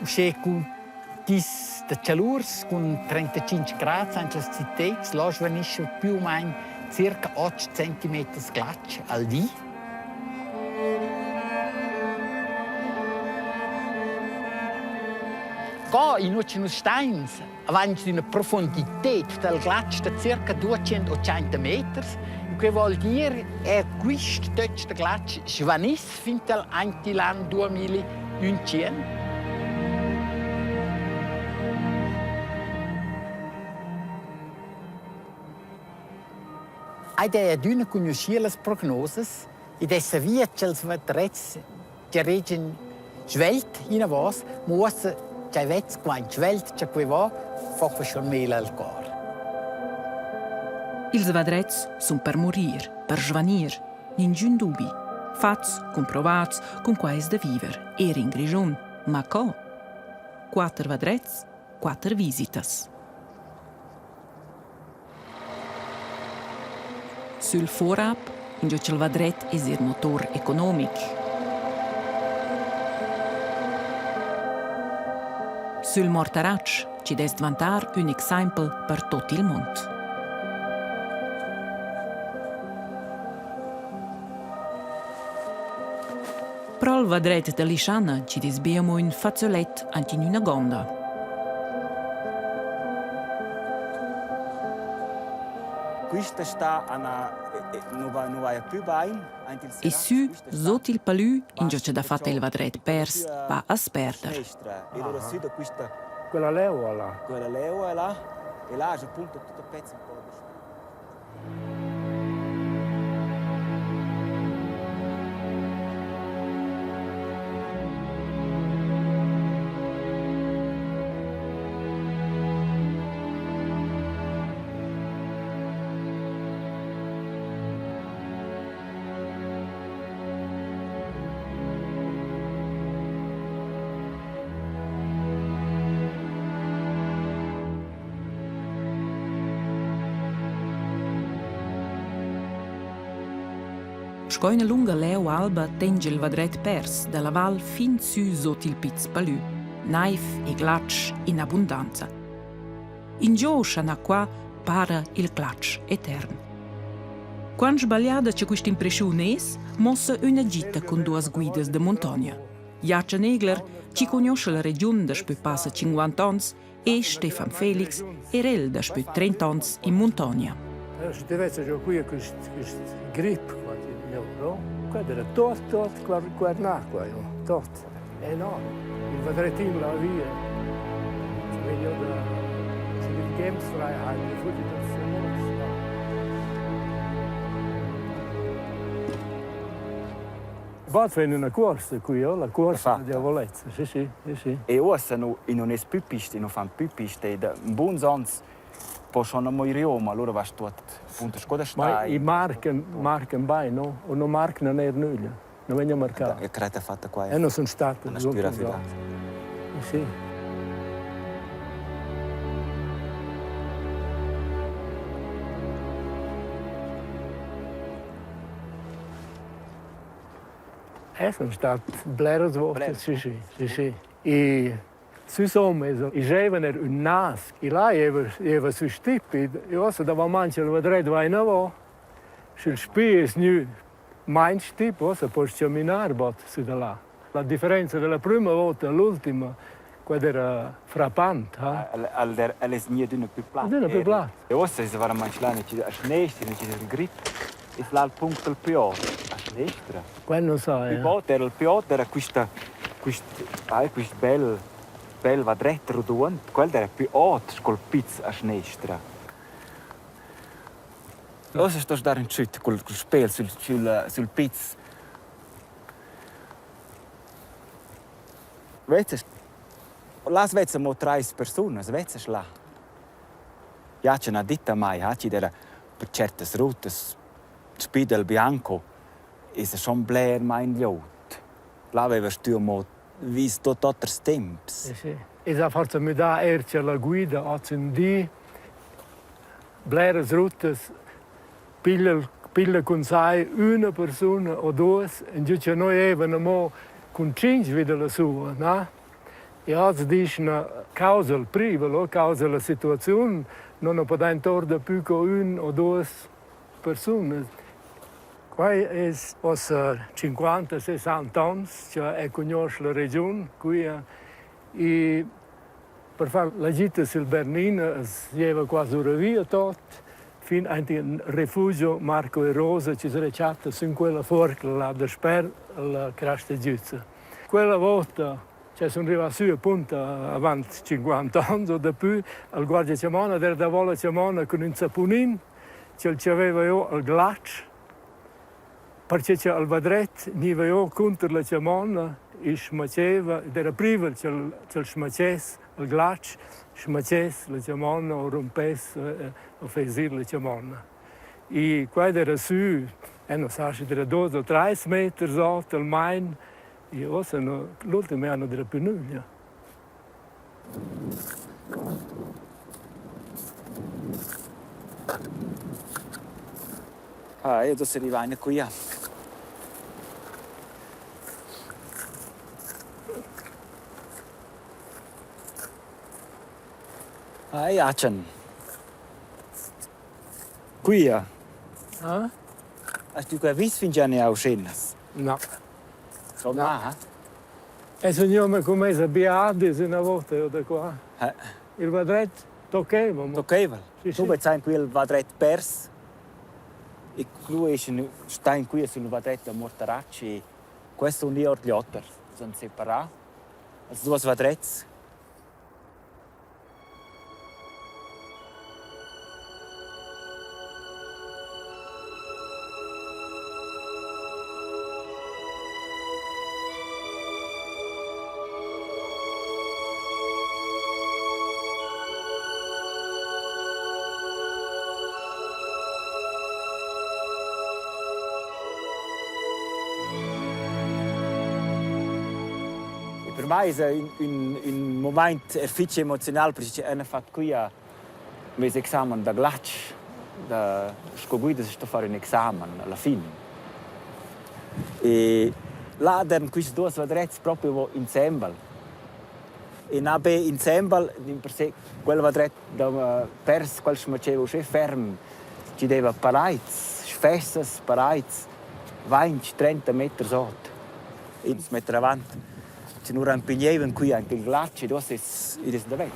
Uschè cun dis da chalurs cun 35 grads aint las citeds, là svanischa più o main circa 8 centimeters glatsch al di. Qua inua cha nus stains avains üna profundited dal glatsch da circa 280 meters. Que vuol dir eir quist töch da glatsch svaniss fin tal aint il an 2100. Id ei adüna cugnuschia las prognosas id es savia cha'ls vadrets giaregian svelt inavos, ma uossa ch'ei vez quant svelt cha quei va, fa que schon mel al cor. Ils vadrets sun per murir, per svanir, ningün dubi. Fats cumprovats cun quai es da viver, eir in Grischun. Ma co? Quatter vadrets, quatter visitas. Sül Vorab, ingio cha'l vadret es eir motor economic. Sül Mortaratsch chi dess dvantar ün exaimpel per tuot il muond. Pro'l vadret da Lischana chi'd es be amo ün fazzolet ant in üna gonda. Quista sta ana nu va nu vaja plü bain aint il E sü sot il palü, ingio cha dafatta il vadret pers va a sperder. E lura sü da quista Quella leua là. Quella leua là e là es appunto tut a pezs ün po Sco üna lunga leu alba tengia il vadret pers dalla val fin sü sot il Piz Palü. Naiv e glatsch in abundanza. Ingio scha na qua para il glatsch etern. Quant sbagliada che quist'impreschiun es, mossa üna gita cun duas guidas da muntogna. Jachen Egler, chi cugnuoscha la regiun daspö passa 50 ons, e Stefan Felix, er el daspö 30 ons in muntogna. Sche ti vezza giò qui quist quist grip qua no? Qua era tot tot guarnà qua, no? Tot. Enorm. Il vadrettin là via. Vegno da die Games-Freiheit, die wurde das Bad vegn üna cuorsa qui, oh, la cuorsa da diavolezza, sì, sì, sì, sì. E uossa nu, i nun es pü pista, i nu fan pü pista e da buns ons po schon amo ir giò, ma alura vast tuot appunto sco da Ma stai. i marcan, marcan bain, no? O non marcan neir nüglia. Non vegna marcà. E cretta fatta qua. E non sono stato. Una spüra fidata. Sì. Sun stat bleras voutas, sì, sì, sì, sì. E süsom i giaivan eir ün nas. E là jeva jeva sü stip e uossa davo mancha il vadret va inavo. Sch'il spi es gnü main stip, uossa poust chaminar bod sü da là. La differenza da la prüma vouta a l'ultima, quella era frappant, ha? El, el, el es gnü adüna pü plat. Adüna pü plat. E uossa es veramaing là a schnestra, chi es il grip. Es là il punct dal pü ot, a schnestra. Quel non so, Pü bod era il pü ot era quista quist ai quist bel bel vadret roduond, quel era pü ot sco'l piz a schnestra. Uossa stost dar ün tschüt cul cul spel sül sül sül piz. Vezzast, là as vezza mo trais persunas, vezzast là. Jachen ha dit a mai, ha chi'd era per tschertas rutas spi dal Bianco esa schon bler main glieud. Là aveva stü amo vis tuot oters temps. Sì, sì. Es ha forsa müdà eir cha la guida hozindi bleras rutas piglia piglia cun sai üna persuna o duos, ingio cha noi eivan amo cun tschinch vi da la sua, na? E oz dischna causa il privel o causa la situaziun non podain tour dapü co ün o duos persunas. Quai es uossa 50, 60 ons cha eu cugnuosch la regiun quia e per far la gita sül Bernina as giaiva quasi oura via tot fin aint in refugio Marco e Rosa chi s'rechatta sün quella fuorcla là dasper la Crasta Güzza. Quella vota che sun rivà sü appunto avant 50 ons o dapü al guardia chamona ed era davo la chamona cun ün zapunin ch'el dschaveva jo al glatsch perche cha al vadret gniva jo cunter la chamona e schmacheva ed era privel ch'el ch'el schmachess il glatsch, schmachess la chamona o rumpess o fess ir la chamona. E quai era sü, e non sa schi era duos o trais meters ot almain, e uossa no l'ultim an non era più nüglia. Ah, io adesso rivain quia. Ah, Jachen. Quia. Ah? Hast du vis fingià ne auschenas? No. So na, E sun gnü cumez a biadis üna vouta io da qua. Eh. Il vadret toccaiva mo. Toccaiva? Sì, Tu sì. vezzain qui il vadret pers e lu eschan stain qui sul vadret da Mortaratsch e questo un ord l'oter sun separà. Els duos vadrets. E per mai es ün ün ün mumaint fich emoziunal perche ch'eu n'ha fat quia meis examen da glatsch da sco guida sto far ün examen alla fin. E là d'eran quists duos vadrets propi amo insembel. E na be insembel, dimpersè quel vadret da pers quel schmacheva uschè ferm chi deva paraids, sfessas, paraids vainch, 30 meters ot. Ins metter avant che nu rampigneivan qui aint il glatsch ed uossa es id es davent.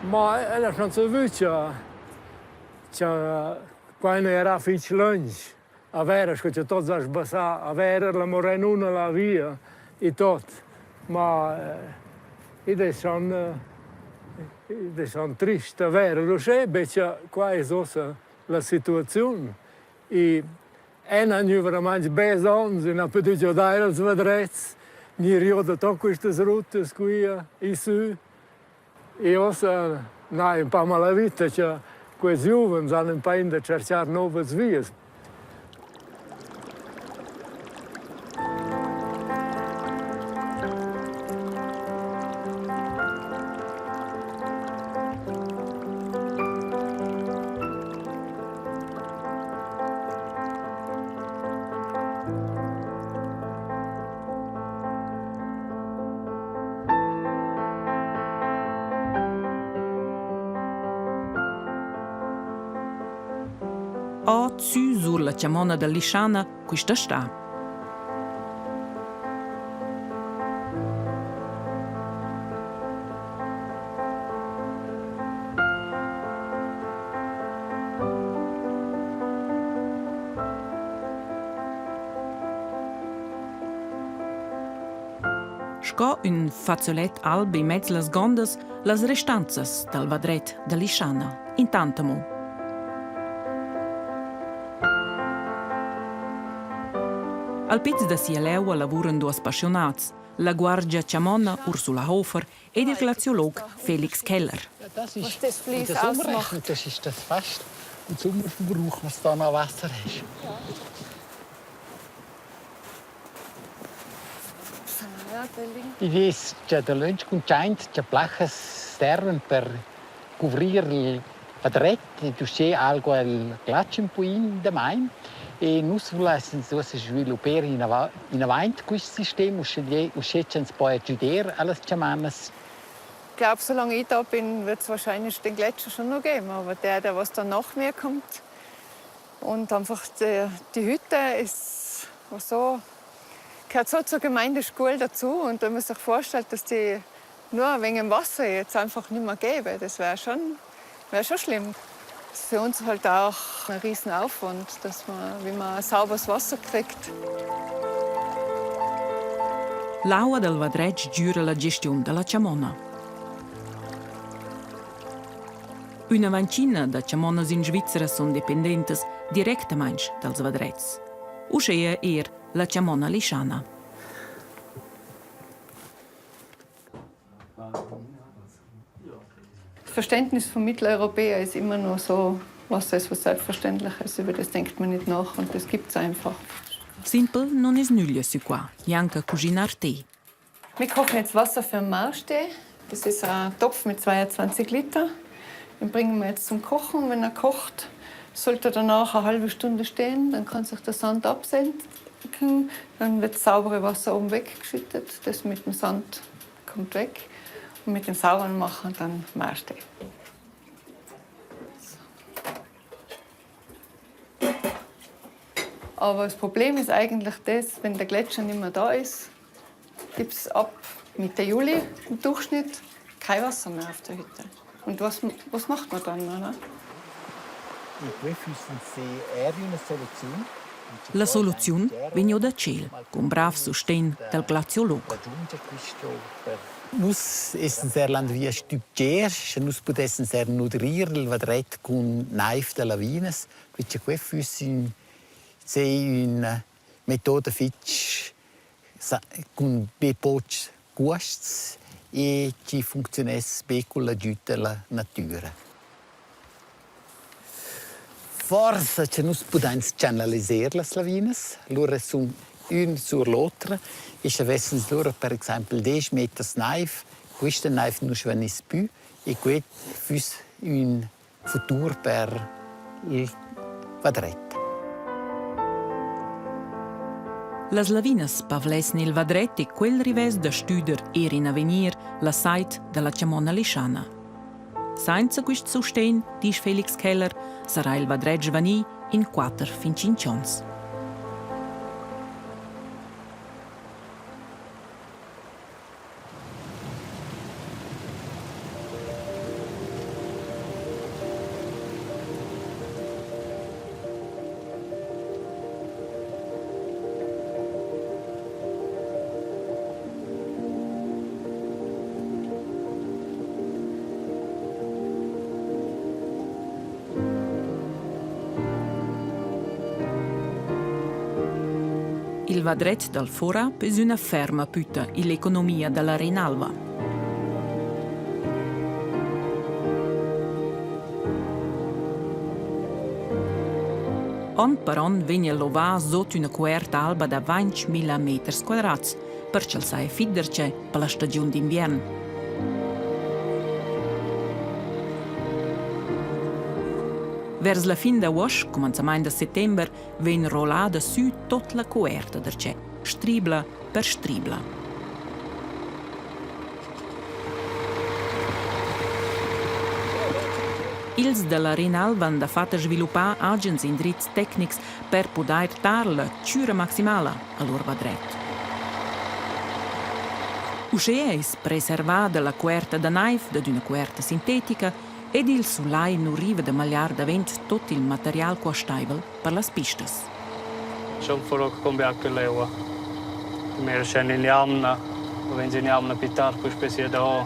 Ma ella non savü cha cha quai nu era fich lönch a vera sco cha tots han sbassà a vera la morenuna la via e tot. Ma id es schon id es schon trist a vera uschè be cha qua es uossa la situaziun e eu n'ha gnü veramaing bels ons e n'ha pudü giodair als vadrets, gnir giò da tuot quistas rutas quia e sü. E uossa n'hai ün pa malavita cha quels giuvens han ün pain da tscherchar nouvas vias. Ho sü sur la chamona da Lischana quista stà. Sco ün fazzolet alb immez las gondas las restanzas dal vadret da Lischana, intant amo. Al piz da sia leua lavuran duos passionats, la guardia chamonna Ursula Hofer ed il glaziolog Felix Keller. Das ist das in der Sommerrechnung, das ist das fast im Sommerverbrauch, was da noch Wasser ist. I vis cha dalönch cuntschaint cha plachas servan per cuvrir il Vadret ed uschè algo il glatsch ün poin damain e nus vulessans uossa svilupper inavant quist sistem uschè uschè cha'ns po agüder a las chamannas. Ich glaube, solange ich da bin, wird es wahrscheinlich den Gletscher schon noch geben. Aber der, der was dann nach mir kommt und einfach die, die Hütte ist so, gehört so zur Gemeinde Scuol dazu. Und wenn man sich vorstellt, dass die nur wegen dem Wasser jetzt einfach nicht mehr gäbe, das wäre schon, wär schon schlimm. Das ist für uns halt auch ein Riesenaufwand, dass man, wie man sauberes Wasser kriegt. L'aua dal vadretg giura la gestiun da la chamona. Üna vancina da chamonas in Svizra sun dependentas directamaing dals vadrets. Uschea eir la chamona Lischana. Das Verständnis von Mitteleuropäer ist immer nur so, Wasser ist was Selbstverständliches, über das denkt man nicht nach und das gibt es einfach. Simpel nun es nüglia sü qua, gnanca cuginar tee. Wir kochen jetzt Wasser für den Marschtee. Das ist ein Topf mit 22 Liter. Den bringen wir jetzt zum Kochen. Wenn er kocht, sollte er danach eine halbe Stunde stehen. Dann kann sich der Sand absenken. Dann wird das saubere Wasser oben weggeschüttet. Das mit dem Sand kommt weg. Und mit dem sauberen machen dann Marschtee. Aber das Problem ist eigentlich das, wenn der Gletscher nicht mehr da ist, gibt es ab Mitte Juli im Durchschnitt kein Wasser mehr auf der Hütte. Und was, was macht man dann? Oder? La soluziun vegn or da tschel, cun brav sustegn dal glaziolog. Nus essan ser landervia stübgier, sche nus pudessan ser nudrir il vadret cun naiv da lavinas, perche que füss ün sei üna metoda fich cun be pochs cuosts e chi funcziuness be cun l'agüd da la natüra. Forsa cha nus pudains chanaliser las lavinas, lura sun ün sur l'otra e scha vessans lura per exaimpel desch meters naiv, quista naiv nu svaniss pü e que füss ün futur per il vadret. Las lavinas pavlessen il vadret e quel rivess da stüder eir in avegnir la sait da la chamonna Lischana. Sainza quist sustegn, disch Felix Keller, sarà il vadret svanì in quatter fin tschinch ons. Il vadret dal Vorab es üna ferma pütta ill'economia da la Renalva. On per on vegna lovà sot üna cuerta alba da 20.000 meters quadrats per ch'el saja fit darcheu per la stagiun d'inviern. Vers la fin d'avuost, cumanzamaint da settember, vegn rollada sü tot la cuerta darcheu, stribla per stribla. Ils da la Renal van dafatta sviluppar agens indrizs tecnics per pudair dar la chüra maximala a lur vadret. Uschea es preservada la cuerta da naiv dad üna cuerta sintetica ed il sulai nu riva da magliar davent tot il material cuostaivel per las pistas. Schon vor cambiar quell'eua. Mehr scen in jamna, o wenn sie in jamna più tard puspei sia da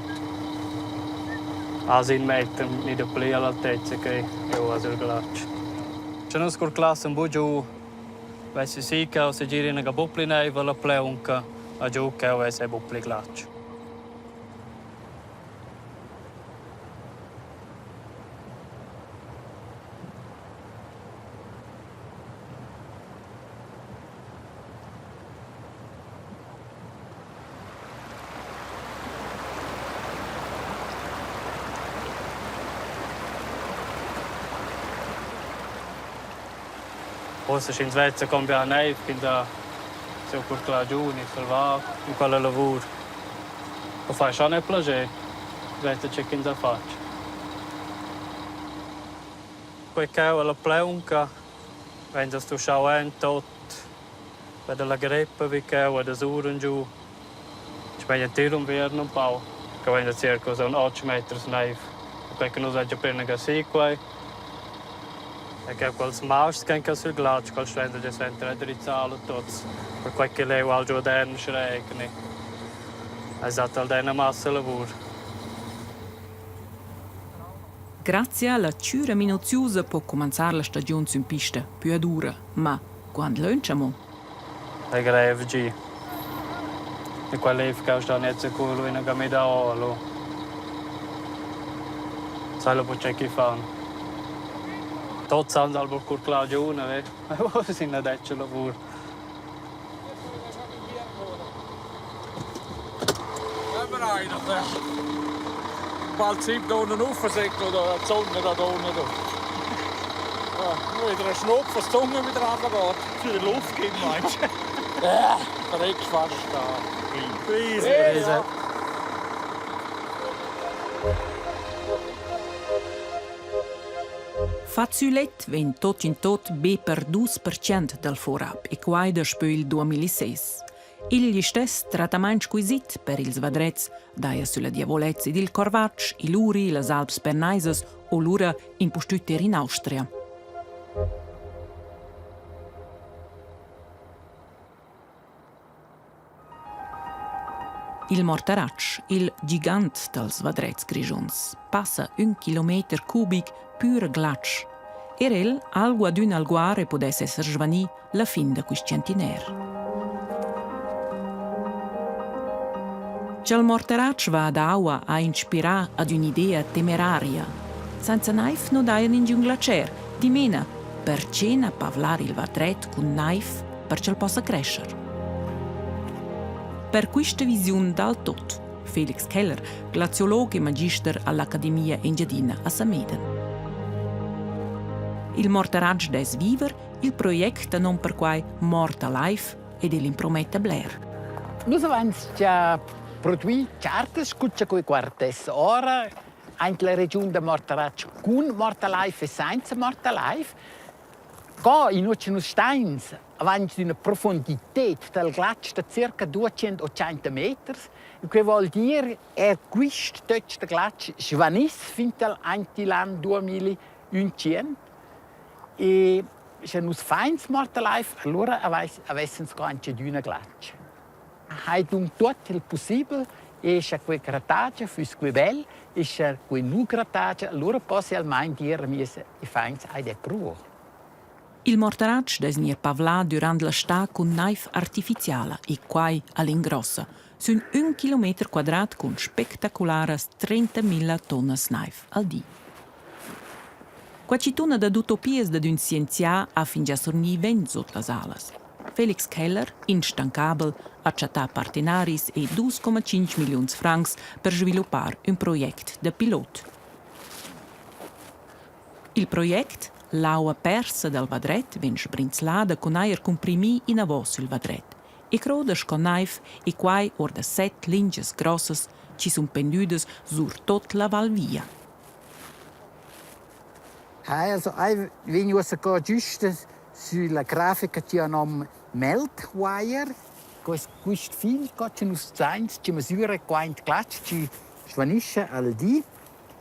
as in metter ni da pli all'altezza che eu as il glatsch. Sche nus curclassen bu giu, vessi sì che segir ina ga buc pli neiv alla pleunca, a giu ch'eu vess ei buc pli glatsch. Forse sch'ins vezza con bia neiv ch'ins ha siu curclà giu ni salvà in quella lavur. Quei fa schon er plascher, vezza tgei ch'ins ha fatg. Quei cheu alla pleunca vegn da stuschau en tot, veda la greppa vi cheu e da suren giu. Ich vegn entir unviern empau, che vegn da circa so 8 meters neiv. Quei che nus hain appena gasì quei. E che quels mauschs che han sul glatsch, quels stuein già suenter drizzar tuts, perquei che leu al giu adern schräg ni. Es dat al dena massa lavur. Grazia alla chüra minuziusa po cumanzar la stagiun sün pista pü adura, ma quant lönch amo? È grev gi. E quella lev che sta nez culo ina gamida olo. Sai lo perché chi fan. Tots han al curclà giù, ne? Sin la detg lavur. Bald sind da unten raufsäckeln oder die Sonne da unten. Ja, wieder ein Schnupf, was die Zunge wieder runtergeht. Für die Luft geht, meinst du? Ja, verreckst fast da. Riese. Riese. Fazzulet vegn tot in tot be per 2% dal Vorab e quai daspö il 2006. Igl istess trattamaint squisit per ils vadrets daja sülla Diavolezza ed il Corvatsch, il Uri, las Alps Bernaisas o lura impustüt eir in Austria. Il Mortaratsch, il gigant dals vadrets grischuns, passa ün kilometer cubic pür glatsch. Er el algo ad ün alguar e pudess esser svanì la fin da quist centiner. Cha'l Mortaratsch va ad aua ha inspirà ad ün'idea temeraria. Sainza naiv nu daja ningün glatscher, dimena perche na pavlar il vadret cun naiv per ch'el possa crescher. Per quista visiun dal tot Felix Keller, glaziolog e magister all'Academia Engiadina a Samedan. Il mortaratsch dess viver, il project da nom perquai Morta Life ed el imprometta bler. Nus avain già produì cartas cuccia coi quartess ora aint la regiun da Mortaratsch cun Morta Life e sainza Morta Life. Co in che nus stains avanti d'üna profondited dal glatsch da circa 280 meters, il que vuol dir er quist töch da glatsch svaniss fin tal aint il an 2100 e sche nus fains Morta Life, allura avessens co auncha adüna glatsch. Hai dun tuot il pussibel e scha que gratagia füss que bel e scha que nu gratagia, allura possi almain dir a mieus iffaints hai det pruvo. Il mortaratsch dess gnir pavlà dürant la stà cun naiv artificiala e quai a l'ingrossa, sün ün kilometer quadrat cun spectacularas 30.000 tonnas naiv al di. Qua chi tuna dad utopias dad ün scienzià ha fingià surgni vent sot las alas. Felix Keller, instancabel, ha chattà partenaris e 2,5 milliuns francs per sviluppar ün project da pilot. Il project L'aua persa dal vadret vegn sbrinzlada cun ajer cumprimì inavos il vadret e croda sco naiv e quai or da set lingias grossas chi sun pendüdas sur tot la val via. Also, ei vegn uossa co giüsta sülla grafica chi ha nom Meltwire. Quist, quist fil co cha nus zains chi masüra quaint glatsch chi svanischa al di.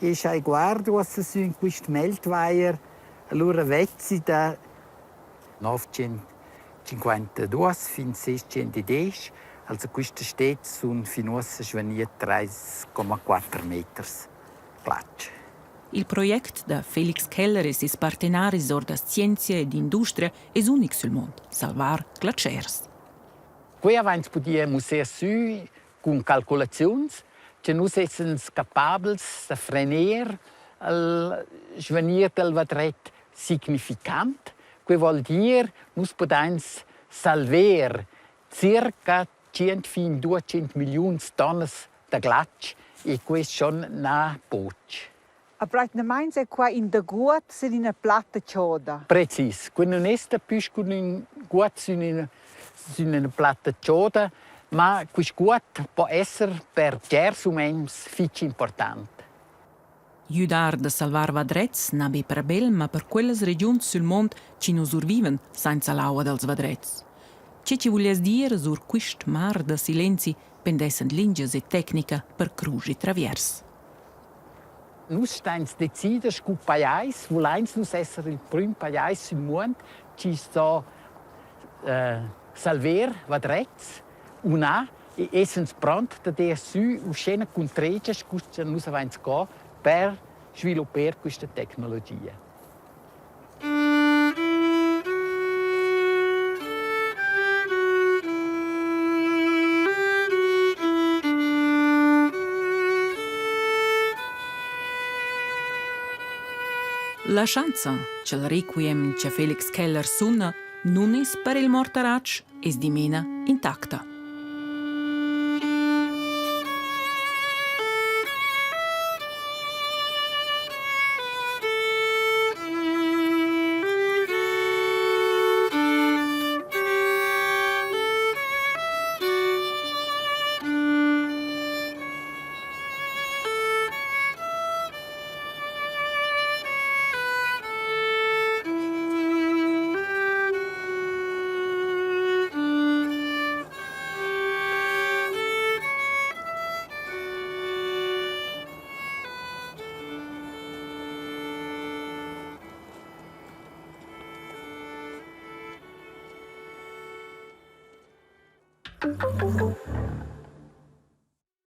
E sch'ei guard uossa sün quist Meltwire, alura vezzi da 952 fin 610, also quista sted sun fin uossa svanieu 3,4 meters glatsch. Il project da Felix Keller e ses partenaris or da scienzia ed industria es unic sül mond: salvar glatschers. Quei avains pudieu musser sü cun calculaziuns che nus essens capabels da frener il svanir dal vadret significant. Quei vuol dir, nus pudains salver circa 100 fin 200 milliuns tonnas da glatsch e quest schon na poch. A praticamaing è qua in daguot sin ina platta choda. Precis, que nun es daplü scu ün guot sün üna sün üna platta choda, ma quist guot po esser per bgers umens fich important. Güdar da salvar vadrets na be per bel, ma per quellas regiuns sül mond chi nu survivan sainza l'aua dals vadrets. Che chi vuless dir sur quist mar da silenzi pendessan lingias e tecnica per crusch e traviers. Nus stains decider scu pajais, vulains nus esser il prüm pajais sül muond chi sto salver vadrets u na e essans pront da der sü uschena cuntredgia scu cha nus avains co per svilupper quista tecnologia. La schanza cha'l requiem cha Felix Keller suna nun es per il mortaratsch es dimena intacta.